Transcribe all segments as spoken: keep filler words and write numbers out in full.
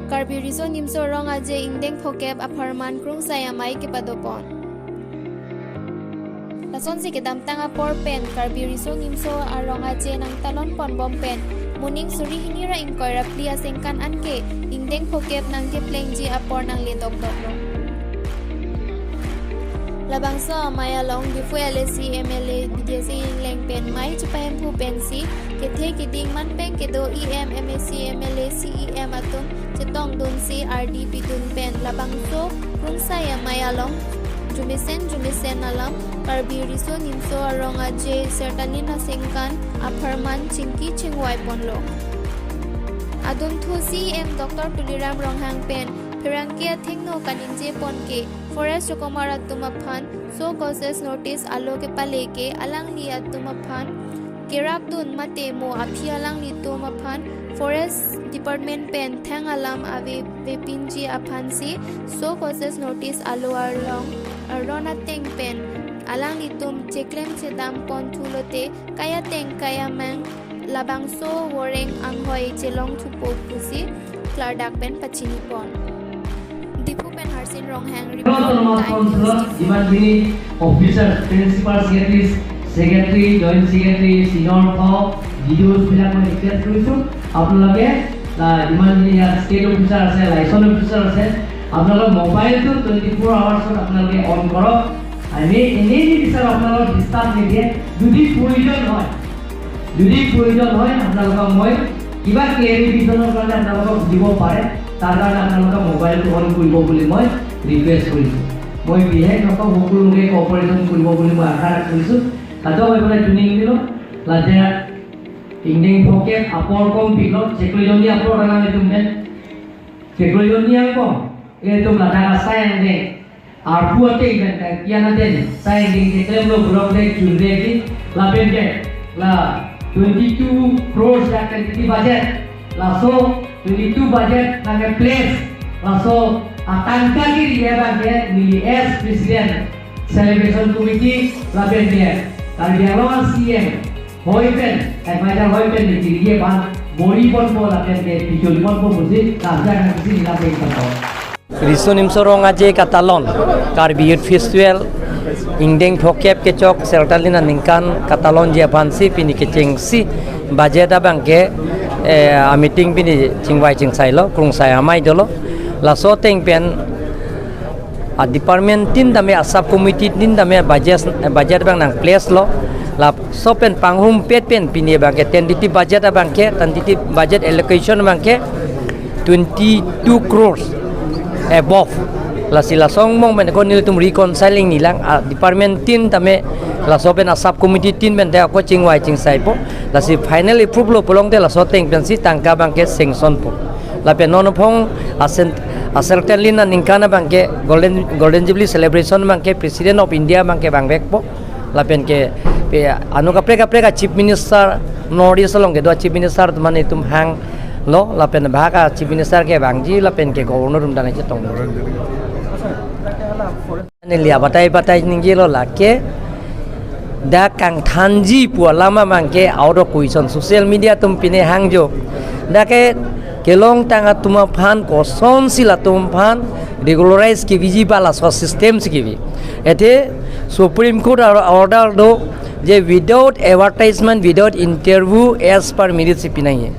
Karbi Riso Nimso Rong Aje ingdeng phokep apharman Krungsai Amei kepadopon. Lasonsi kedamtang apor pen Karbi Riso Nimso Arong Aje nangtalon ponbom pen moning suri hini ra ingkoi ra phli asengkan anke ingdeng phokep nangkeplengji apor nangledokdoklo. Labangso amei along Diphu L A C M L A Bijay Sing Engleng pen mei chepahemphu pensi kethe keding manpeng kedo E M, M A C, M L A, C E M atum chetongdunsi ardi pidun pen labangso Krungsai Amei along jumesen jumesen alam Karbi Riso Nimso Arong Aje sertalin asengkan apharman chingki chingvai ponlo. Adunthu C E M Doctor Tuliram Ronghang pen pherangke athengno kaningje pon ke forest chokomar atum aphan show causes notice alo kepale ke alangli atum aphan kerapdun mate mo aphi alanglitum aphan forest department pen thang alam avepinji aphansi show causes notice alo arlong aron ateng pen alanglitum cheklem chedam pon thulote kai ateng kai amang labangso voreng anghoi chelong thupo pusi klardak pen pachini pon. Diphu pen Harsin Ronghang report, Autonomous Time Council News, Diphu. যিমানখিনি officer, principal secretary, secretary, joint secretary, senior হওক, D D অ'ছ বিলাক মই ৰিকুৱেষ্ট কৰিছোঁ, আপোনালোকে, আহ, যিমানখিনি ইয়াত state officer আছে, licence officer আছে, আপোনালোকৰ মোবাইলটো টুৱেণ্টি ফ'ৰ আৱাৰ্ছত আপোনালোকে অন কৰক। আমি এনেই নিবিচাৰোঁ আপোনালোকক ডিষ্টাৰ্ব নিদিয়ে। যদি প্ৰয়োজন হয়, যদি প্ৰয়োজন হয়, আপোনালোকক মই কিবা ক্লেৰিফিকেশ্যনৰ কাৰণে আপোনালোকক সুধিব পাৰে, তাৰ কাৰণে আপোনালোকে মোবাইলটো অন কৰিব বুলি মই ৰিকুৱেষ্ট কৰিছোঁ। মই বিশেষ নকওঁ, সকলোকে কপাৰেশ্যন কৰিব বুলি মই আশা কৰিছোঁ। Kado bai pada tuning dilo, ladak ingdeng phokep apor kongpiklo, cheklo jonni apor rana itum pen. Cheklo jonni angkong, itum ladak asai angdeng. Arpu ateng pen, kian ateng, sai angdeng cheklemlo block de chunde ki, lapen ke, la twenty-two crores dak twenty budget, laso twenty-two budget nangkeplace, laso atangka kiri abang ke, neli as president, celebration committee, lapen ke, Karbi Anglong C M, hoi pen, advisor hoi pen, neli kiri abang, bori ponpo lapen ke, pichol ponpo pusi, karja nangsi lapen ponpo. Riso Nimso Rong Aje katalon, Karbi Youth Festival, ingdeng phokep kechok, sertalin aningkan katalonji aphansi, pini kechengsi, budget abang ke, eh, a meeting pini chingvai chingsailo, Krungsai Amei dolo, laso ateng pen, a department tin tame, a sub committee tin tame budget, budget abang nangplace lo. Laso pen pangrumpet pen pini abang ke tentative budget abang ke, tentative budget allocation abang ke twenty-two crores above. Lasi laso angbong pen ko nelitum reconciling nilang, a department tin tame, laso pen a sub committee tin pen te ako chingvai chingsaipo. Lasi final approve lo pulote laso ateng pensi tangka abang ke sanction po. Lapen non aphong a cent-, a sertalin aningkan abang ke Golden, Golden Jubilee celebration abang ke President of India abang ke vangvekpo. Lapen ke, pe, ano kaprek kaprek a Chief Minister, North East along kedo a Chief Minister atum an itum hanglo, lapen bhag a Chief Minister ke vangji, lapen ke Governor atum ta nangchetong. Neli abatai batai ningjelo lake, dak kangthanji pu alam abang ke out of question. Social media atum pine hangjo. Dak ke kelongtang atum aphan kosonsi latum aphan regularize keviji ba laso system si kevi. Athe Supreme Court or-, order do je without advertisement, without interview, as per merit si pinangji.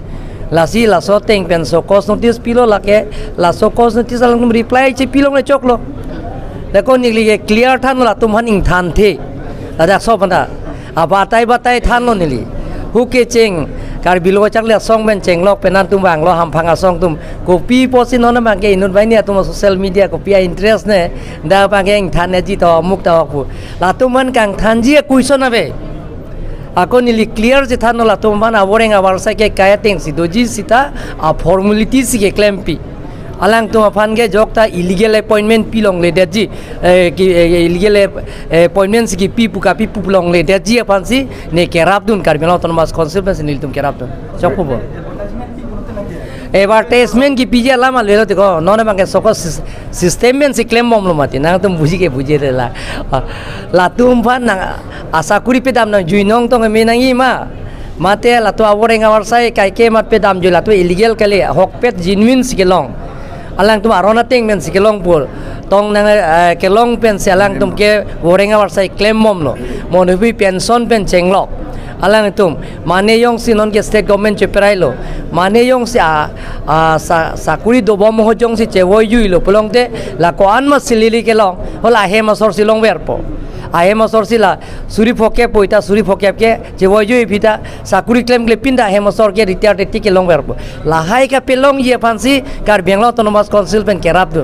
Lasi laso ateng pen show cause notice pilo lake, la show cause notice alangtum reply chepilongle choklo. Lako neli ke clear thanlo, latum aphan ingthanthe. Ladak so panta. Abatai batai thanlo neli. Hu kecheng Karbi Lo Kacharli Asong pen chenglok pen nangtum vanglo, hamphang asong atum. Kopi pusi non abang ke inut banghini atum social media kopi a interest ne. Dak abang ke ingthan ne ji to amuk ta pu. Latum aphan kangthanji a question ave. Ako neli clear si thanlo, latum aphan avoreng avarsai ke kai ateng si doji seta a formality si keklempi. Alangtum aphan ke jokta illegal appointment pilongledetji, eh, ki, eh, illegal, eh, appointment si kipi pu kapi pu longledetji aphansi ne kerapdun Karbi Anglong Autonomous Council pensi nelitum kerapdun. Chokpo bo. Advertisement kipiji alam alelo tiko, non abang ke show cause sys-, system pensi klembomlo mati, nangtum buji ke buji rela. Ah, latum aphan nang asakuri pedam nangjuinong tong me nangji ma. Mate latum avoreng avarsai kaike mat pedamjui, latum illegal kali, ahokpet genuine si kelong. Alangtum aron ateng pensi kelong pul. Tong nang, eh, kelong pensi alangtum ke voreng avarsai klembomlo. Monhupi pension pen chenglok. Alangtum mane jongsi non ke state government cheperailo. Mane jongsi a, a sa, sakuri dobom ho jongsi chevoijuilo pulote la ko-an ma silili kelong. Hala ahem asor si longverpo. Ahem asor si la suri phokep poita suri phokep ke chevoijui aphi ta sakuri klemkle pin ta ahem asor ke retire te tik kelongverpo. Lahai kapelongji aphansi Karbi Anglong Autonomous Council pen kerapdun.